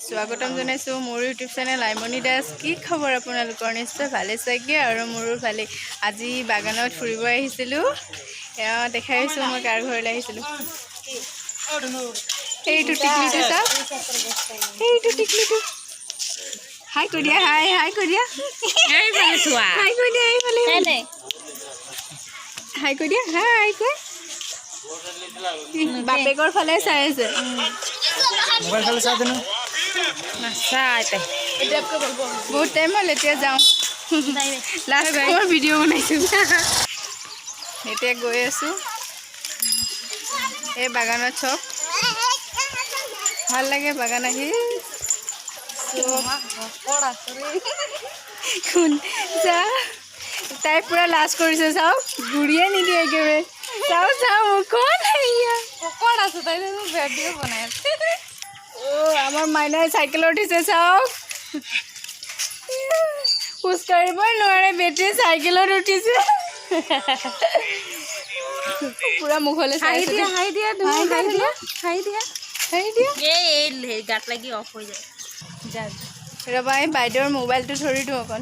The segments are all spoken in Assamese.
স্বাগতম জনাইছোঁ মোৰ ইউটিউব চেনেল আইমণি দাস। কি খবৰ আপোনালোকৰ? নিশ্চয় ভালে চাগে আৰু মোৰো ভালেই। আজি বাগানত ফুৰিব আহিছিলোঁ। এয়া দেখাই আহিছোঁ মই কাৰ ঘৰলৈ আহিছিলোঁ। এইটো টিকলিটো চাওক, এইটো টিকলিটো। হাই কৈ দিয়া, হাই হাই কৈ দিয়া। এইফালে চোৱা। হাই কৈ দিয়া, এইফালে এইফালে। হাই কৈ দিয়া, হাই কৈ। বাপেকৰ ফালে চাই আছে। মোবাইল ফালে চাই দেনো। নাচাই তাই। বহুত টাইম হ'ল, এতিয়া যাওঁ। লাষ্ট মই ভিডিঅ' বনাইছোঁ। এতিয়া গৈ আছোঁ এই বাগানত। চব ভাল লাগে বাগান আহি। চব কোন যা, তাই পূৰা লাজ কৰিছে। চাওক, ঘূৰিয়ে নিদিয়ে একেবাৰে। চাওঁ চাওঁ মুখখন এয়া। ক'ত আছো? তাই ভিডিঅ' বনাই আছে। অ' আমাৰ মাইনাই চাইকেলত উঠিছে, চাওক। খোজ কাঢ়িবই নোৱাৰে, বেটীয়ে চাইকেলত উঠিছে। পুৰা মুখলৈ চাই হাঁহি আছে দিয়া। দেই। হাঁহি দিয়া তুমি। হাঁহি হাঁহি দিয়া। দিয়া, হাঁহি দিয়া। হাঁহি দিয়া। এই গাত লাগি অফ হৈ যায়, যা। ৰ'বা, এই বাইদেউৰ মোবাইলটো ধৰি দিওঁ অকণ।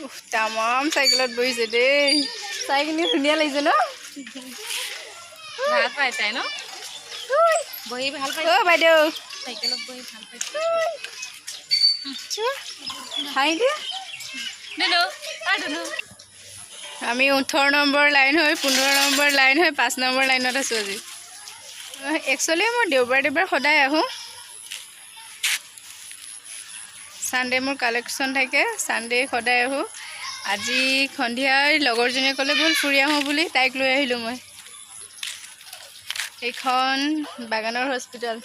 উফ, তামাম চাইকেলত বহিছে দেই। চাই কিনি ধুনীয়া লাগিছে ন? ভাল পাই তাই ন বহি? ভাল পাই। অ' বাইদেউ। চাইকেলত বহি ভাল পাইছে। চোৱা, হাঁহি দিয়া। দুনু, অ দুনু। আমি 18 নম্বৰ লাইন হৈ, 15 নম্বৰ লাইন হৈ 5 নম্বৰ লাইনত আছোঁ আজি। একচুৱেলি মই দেওবাৰ দেওবাৰ সদায় আহোঁ। ছানডে মোৰ কালেকশ্যন থাকে, ছানডে সদায় আহোঁ। আজি সন্ধিয়াই লগৰজনীয়ে ক'লে ব'ল ফুৰি আহোঁ বুলি, তাইক লৈ আহিলোঁ মই। এইখন বাগানৰ হস্পিটেল।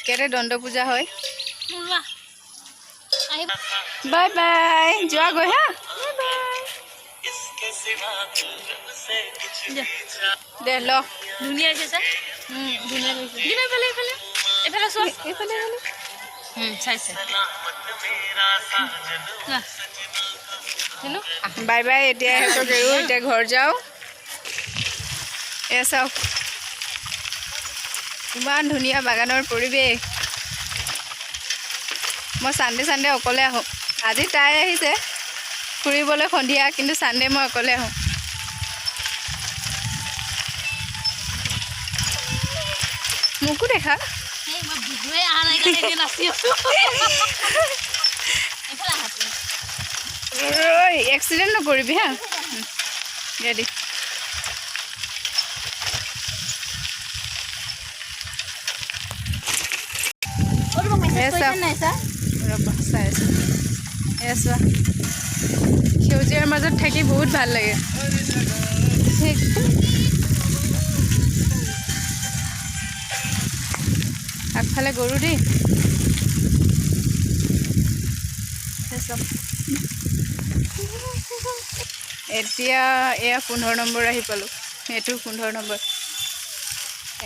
ইয়াতে দণ্ড পূজা হয়। লোৱা, আহিব। বাই বাই, যোৱাগৈ হা, বাই বাই। দে ল। ধুনীয়া হৈছে চা। ধুনীয়া লাগিছে। দিনা এইফালে, এইফালে, এইফালে চোৱা। এইফালে, এইফালে। চাইছে। লোৱা। হেল্ল'। Bye bye. এতিয়া ইহঁতক এৰো, এতিয়া ঘৰ যাওঁ। এয়া চাওক, ইমান ধুনীয়া বাগানৰ পৰিৱেশ। মই চানডে চানডে অকলে আহোঁ। আজি তাই আহিছে ফুৰিবলৈ সন্ধিয়া, কিন্তু চানডে মই অকলে আহোঁ। মোকো দেখা। এই মই বিহুৱে অহা নাই কাৰণে এতিয়া নাচি আছো। এইফালে আহা তুমি। ঐ, এক্সিডেণ্ট নকৰিবি হা। ৰেডি। অ, তোমাক মেছেজ এয়া কৰিছে চাওক। নাই চা? ৰ'বা, চাই আছোঁ। এয়া চোৱা, সেউজীয়াৰ মাজত থাকি বহুত ভাল লাগে। আগফালে গৰু দেই। এয়া চাওক। এতিয়া এয়া 15 নম্বৰ আহি পালোঁ। এইটো 15 নম্বৰ।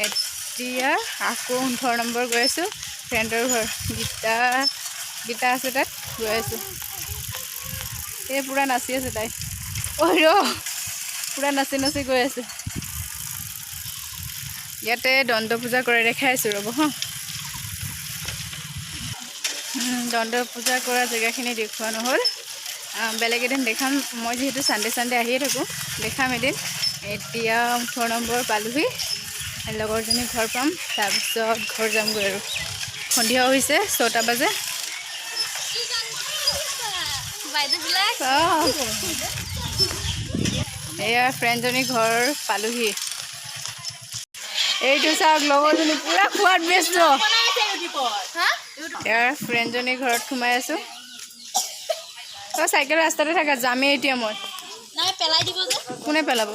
এতিয়া আকৌ 18 নম্বৰ গৈ আছোঁ, ফ্ৰেণ্ডৰ ঘৰ। গীতা, গীতা আছে, তাত গৈ আছোঁ। এই পূৰা নাচি আছে তাই। ঐ ৰ, পূৰা নাচি নাচি গৈ আছে। ইয়াতে দণ্ড পূজা কৰে, দেখাই আছোঁ ৰ'ব। হা, দণ্ড পূজা কৰা জেগাখিনি দেখুওৱা নহ'ল। বেলেগ এদিন দেখাম। মই যিহেতু চানডে চানডে আহিয়ে থাকোঁ, দেখাম এদিন। এতিয়া 18 নম্বৰ পালোহি। লগৰজনী ঘৰ পাম, তাৰপিছত ঘৰ যামগৈ। আৰু সন্ধিয়া হৈছে, 6টা বাজে। বাইদেউবিলাক। অঁ, এয়া ফ্ৰেণ্ডজনী ঘৰ পালোহি। এইটো চাওক, লগৰজনী পূৰা খোৱাত ব্যস্ত। বনাই আছে ইউটিউবত। হা। ইয়াৰ ফ্ৰেণ্ডজনীৰ ঘৰত সোমাই আছোঁ। তই চাইকেল ৰাস্তাতে থাকা, যামেই এতিয়া মই। নাই, পেলাই দিব যে। কোনে পেলাব?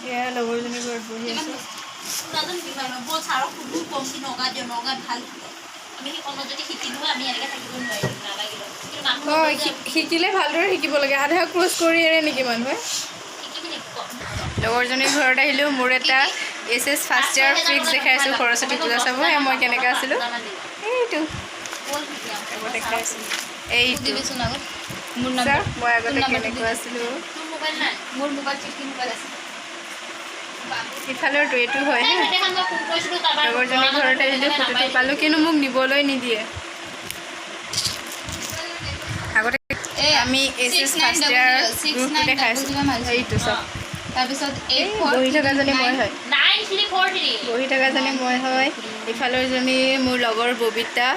এয়া লগৰজনীৰ ঘৰত বহি আছোঁ। নাজানো কিমান। বল ছাৰক সুধো, কম কি নগাঁৱত দিয়ক, নগাঁৱত ভাল শিকায়। আমি সেই কণত যদি শিকিলোঁ হয়, আমি এনেকৈ থাকিব নোৱাৰিলোঁ, নালাগিলে। কিন্তু মানুহ অঁ। নগ'ল যে। শিকিলে ভালদৰে শিকিব লাগে। আধা ক্ৰছ কৰি এৰে নেকি মানুহে? শিকিবি নেকি ক? লগৰজনীৰ ঘৰত আহিলোঁ। মোৰ এটা H S first year pix দেখাই আছোঁ। সৰস্বতী পূজা চাব। এয়া মই কেনেকৈ আছিলোঁ, এইটো দেখাই আছোঁ, এইটো। দিবিচোন আগত মোৰ চা, নাম্বাৰ। মই আগতে তোৰ নাম্বাৰটো কেনেকুৱা আছিলোঁ। মোবাইল নাই। মোৰ মোবাইল 15 মোবাইল আছে। ইফালৰটো এইটো হয় হা। সেইদিনাখন মই ফোন কৰিছিলো কাৰোবাৰ। লগৰজনীৰ ঘৰত আহিলোঁ, ফটোটো পালোঁ, কিন্তু মোক নিবলৈ নিদিয়ে। আগতে আমি এইচ এছ ফাৰ্ষ্ট ইয়াৰ গ্ৰুপটো দেখাই আছোঁ। এইটো চব। তাৰপিছত এইট ফ'ৰ বহি থকাজনী মই হয়। 9343। বহি থকাজনী মই হয়। ইফালৰজনী মোৰ লগৰ ববিতা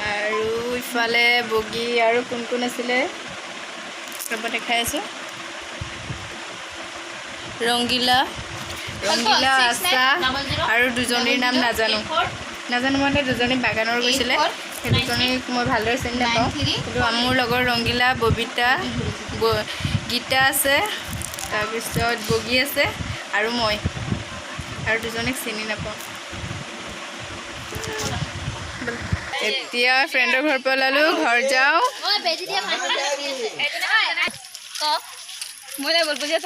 আৰু ইফালে বগী আৰু কোন কোন আছিলে, ৰ'ব, দেখাই আছোঁ। ৰংগীলা, ৰংগীলা, আশা আৰু দুজনীৰ নাম নাজানো। নাজানো মানে দুজনী বাগানৰ গৈছিলে, সেই দুজনীক মই ভালদৰে চিনি নাপাওঁ। কিন্তু মোৰ লগৰ ৰংগীলা, ববিতা, গীতা আছে, তাৰপিছত বগী আছে আৰু মই আৰু দুজনীক চিনি নাপাওঁ। এতিয়া ফ্ৰেণ্ডৰ ঘৰৰ পৰা ওলালোঁ, ঘৰ যাওঁ। বেজি দিয়া ভাত। মই নাই বলব যে।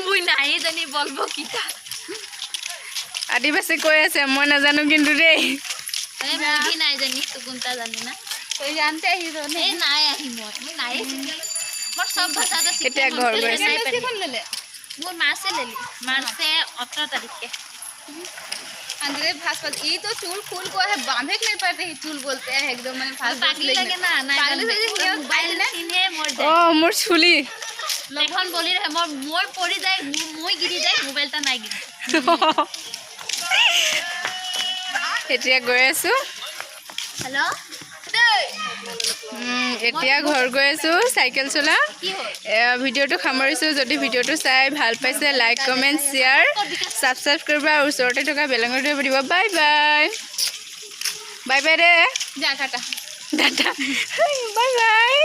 মই নাই জানি বলব কিতা। আদিবাসী কৈ আছে, মই নাজানো কিন্তু দেই। মই নাই জানি তো কোনটা জানি না। তই জানতে আহি তো। এই নাই আহি মই নাই। মোৰ চব ভাষাতে। এতিয়া ঘৰ গৈ আছোঁ। কোন ল'লে? মোৰ মাৰ্চে लेली, मार्च 18 तारीख के। अंदर फास्ट फास्ट ये तो चूल खुल को है, बांधे के नहीं पड़ते ही चूल बोलते हैं एकदम मैंने फास्ट। পাগলি লাগে না নাই। পাগলি হৈ যায়। মোবাইল চিনে মোৰ। অঁ, মোৰ চুলি। এখন বলি ৰহে মই পৰি যায়, মই গিৰি যায়, মোবাইল এটা নাই গিৰি। এতিয়া গৈ আছোঁ। হেল্ল'। এতিয়া ঘৰ গৈ আছোঁ চাইকেল চলা। কি হ'ল? ভিডিঅ'টো সামৰিছোঁ। যদি ভিডিঅ'টো চাই ভাল পাইছে, লাইক, কমেণ্ট, শ্বেয়াৰ, ছাবস্ক্ৰাইব কৰিব আৰু ওচৰতে থকা বেল আইকনটো দিব। বাই বাই, বাই বাই দে। যা, টাটা। Tata, bye bye.